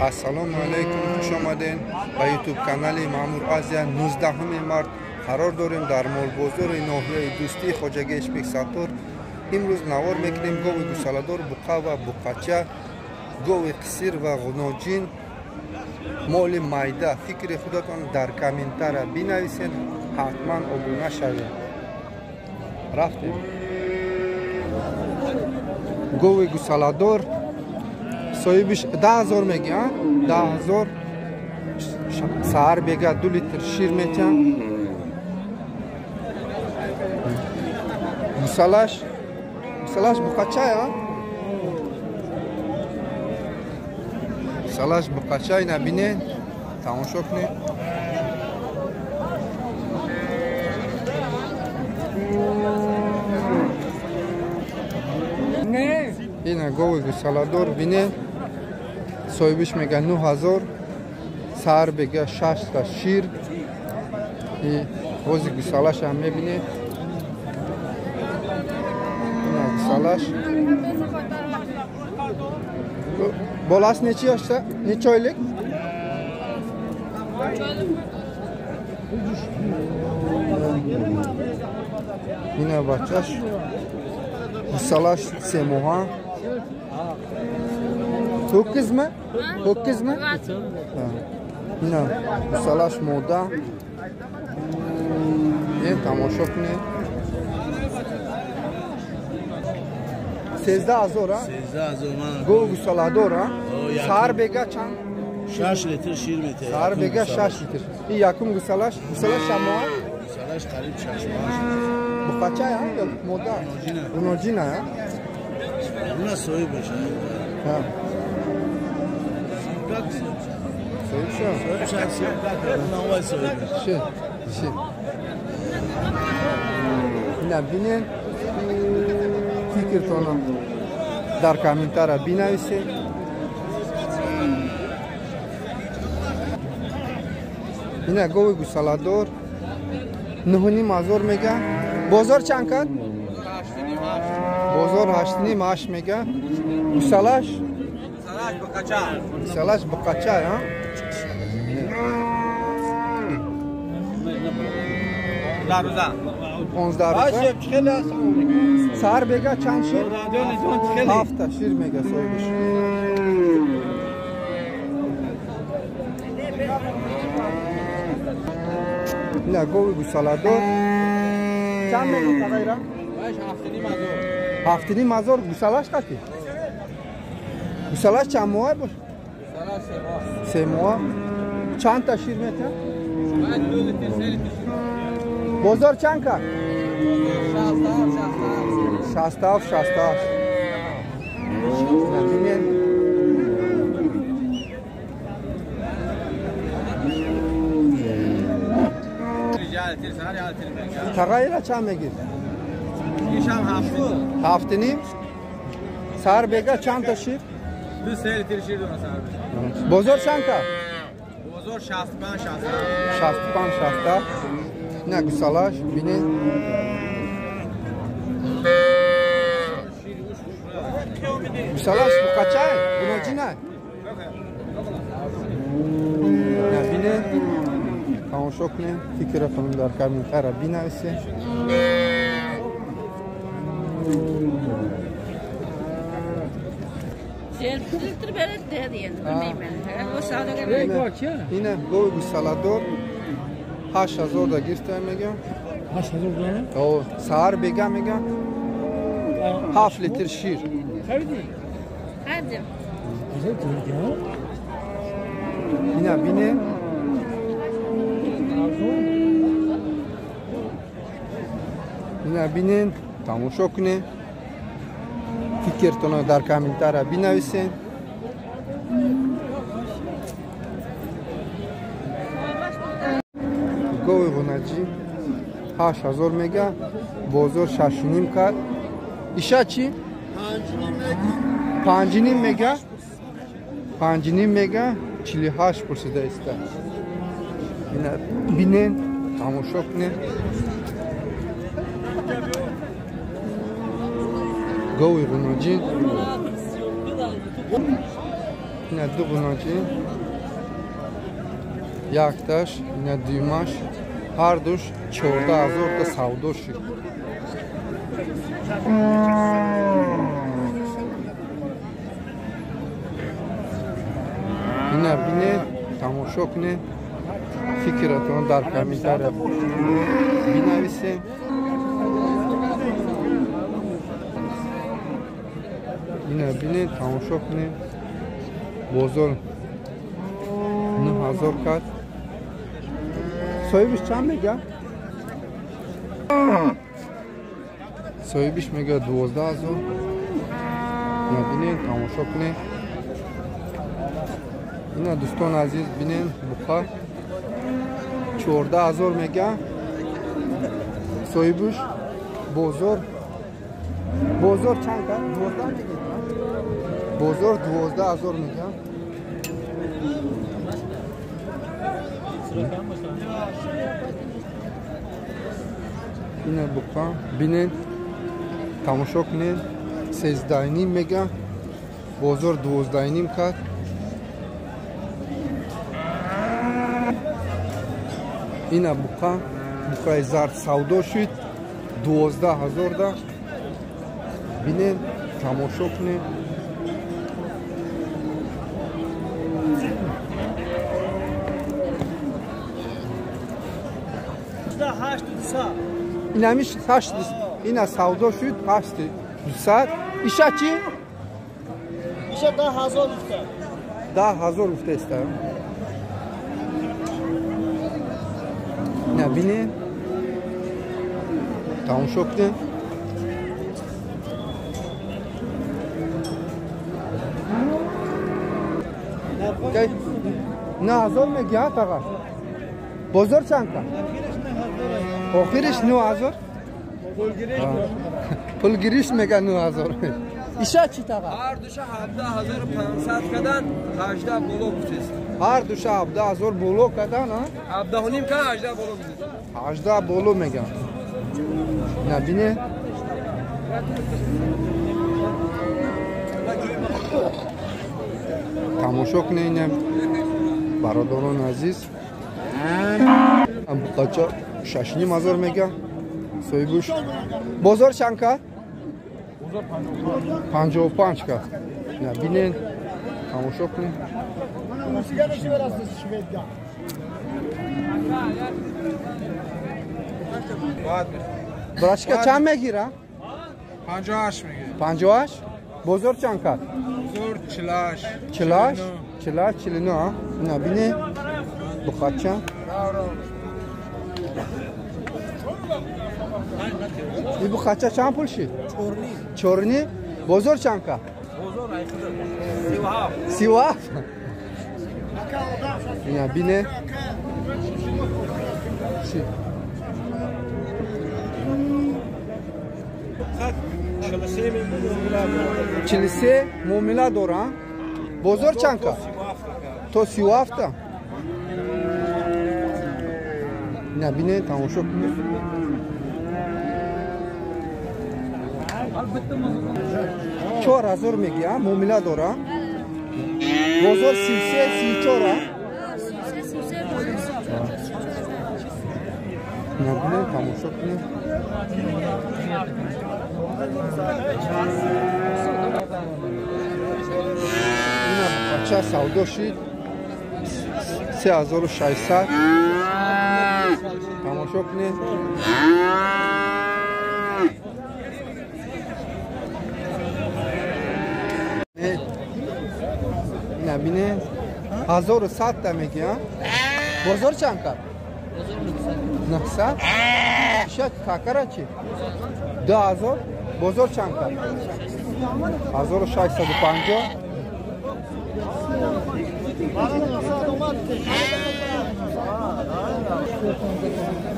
Ассалому алайкум, хуш омаден ба YouTube канали Маъмур Азия. 19 март қарор дорем дар молбозори ноҳияи Дӯстии Хоҷагии Ишбек Саттор. Имрӯз навор мекунем гови гусаладор, буқа ва буқача, гови қисир ва ғуноҷин, моли майда. Фикри худатон дар комментария бинависед, ҳатман обуна шавед. Рафтем. Гови гусаладор соҳибиш 10,000 меги, 10,000. Саҳар бега 2 литр шир метиҳам. Гусалаш буқачая, гусалаш буқача. Ина бинед, тамошо кунед. Ина гови гусаладор бинед, соҳибиш мега 9,000, саҳар бега 6 та шир. Ҳози гусалашам мебинед. Ина гусалаш. Bolasi necha yoshda? Necha oylik? Ина бачаш. Гусалаш 3 моҳа. Ho'kizmi? Ho'kizmi? Ина гусалаш мода. Тамошо кунед. 13,000, а? 13,000. Гов гусаладор, а? Саҳар бега чанд? 6 литр шир метиҳад. Саҳар бега 6 литр. И якум гусалаш, гусалаш шамоа? Гусалаш қариб 6 моҳ. Буқача, а? Ё мода? Гуноҷина, а? Уна соҳибаш. Ҳа. Соҳибша? Соҳибша, соҳиб, соҳиб. Ши, ши. Ина бинед. Фикртонам дар комментария бинависед. Ина гови гусаладор 9,5 мега. Бозор чанд кард? Бозор 8,5 мега. Гусалаш? Гусалаш буқача, а? 15 рӯза. Саҳар бега чанд шир? 7 шир мега соҳибиш. Ина гови гусаладор чанд мега тағайра? 7,5. Гусалаш қати? Гусалаш чанд моҳа бош? 3 моҳ. Чанд та шир метиҳад? Бозор чанд кард? 67, 68. Бинед. Тағайра чанд мегир? 7,5. Саҳар бега чанд та шир? 2-3 литр шир дорад саҳар. Бозор чанд кард? Бозор 65, 67. 65, 67. Ина гусалаш бинед. Гусалаш буқачай? Гуноҷина? Ина бинед. Тамошо кунед. Фикратон дар комментария бинависед. Ина гови гусаладор 8,000 да гирифта мегам. 8,000 дона? О, саҳар бега мегам. 7 литр шир. Харидӣ? Харидим. Ина бинед. Ина бинед, тамошо кунед. Фикртонро дар комментария бинависед. Гови ғунаҷӣ 8,000 мега, бозор 6,5 кард. Иша чӣ? 5,5 мега. 5,5 мега, 48 пурсида иста. Ина бинед, тамошо кунед. Гови ғунаҷӣ. Ина ду гуначи. Якташ, ина дуюмаш. Ҳардуш 14 000 та савдо шуд. Ина бинед, тамошо кунед, фикратон дар комментария бинависед. Ина бинед, тамошо кунед. Бозор 9000 кард. Соҳибиш чанд мега? Соҳибиш мега 12 000. Ина бинед, тамошо кунед. Ина дӯстони азиз, бинед, буқа 14 000 мега. Соҳибиш бозор чанд кард? 12 мега. Бозор 12 000 мега. Ина буқа бинед, тамошо кунед. 13,5 мега. Бозор 12,5 кард. Ина буқа, буқаи зард савдо шуд 12 000 да. Бинед, тамошо кунед. Инамиш 8, ина савдо шуд 8200. Иша чӣ? Иша 10 000 гуфта. 10 000 гуфтаеста. Ина бинед, тамошо кунед. 9000 мегиҳад аға. Бозор чанд кард? Охириш 9000? Пулгириш мега 9000. Иша чӣ таға? Ҳар душа 17 500 кадан, 18 боло гуфтест. Ҳар душа 17 000 боло кадан, а? 17,5 кадан, 18 боло гуфтест. 18 боло меган. Ина бинед. Тамошо кунед ина бародарони азиз. Буқача 6,5 ҳазор мега. Соҳибуш. Бозор чанд кард? 55 кард. Ина бинед, тамошо кунед. Братишка, чанд мегира? 58 мегира. 58? Бозор чанд кард? Бозор 48. 48? 48, 49, а? Ина бинед. Буқача. И буқача чанд пул шид? 4,5. Бозор чанд кард? Бозор айқида. 37. Ина бинед. Шид. 43 муомила дора. Бозор чанд кард? То 37. Ина бинед, тамошо кунед. 4000 мегия, муомила дора. Бозор 33, 34. Ина бинед, тамошо кунед. Ина бача савдо шид 3600. Тамошо кунед. Ина бинед, 1100 та мегия. Бозор чанд кард? 900. Иша какара чӣ? 2000. Бозор чанд кард? 1650.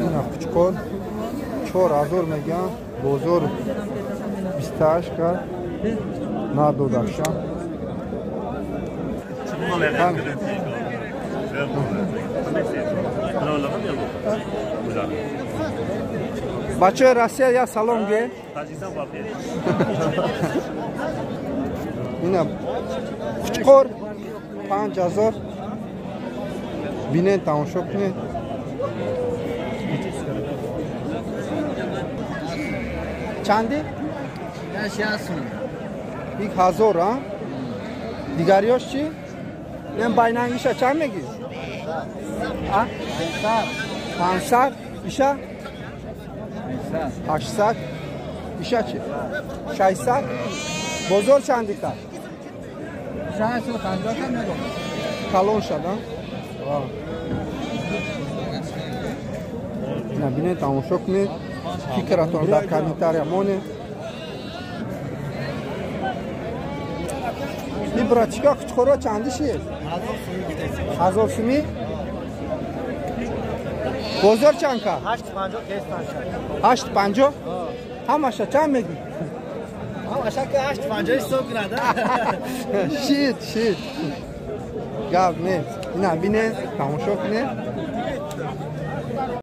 Ина қучқор 4000 мегӯянд. Бозор 28 кард. Надодаша. Бачаи Россия, я салом ге. Ина қучқор 5000. Бинен, тамошо кунед. Чанди? 1000, а? Дигариёш чӣ? Ин байнангиша чанд мегӣ? А? 500. Иша? 800. Иша чӣ? 600. Бозор чанди кард? Калон шад, а? Бинед, тамошо кунед. Фикратон дар комментария монед. И братчика, қучқоро чанди шид? 1000 сумӣ? Бозор чанд кард? 8,50. Ҳамаша чанд мегӣ? Ҳамаша ки 8,50 ҳисоб кунад. Шид, шид. Гап нест. Ина бинед, тамошо кунед.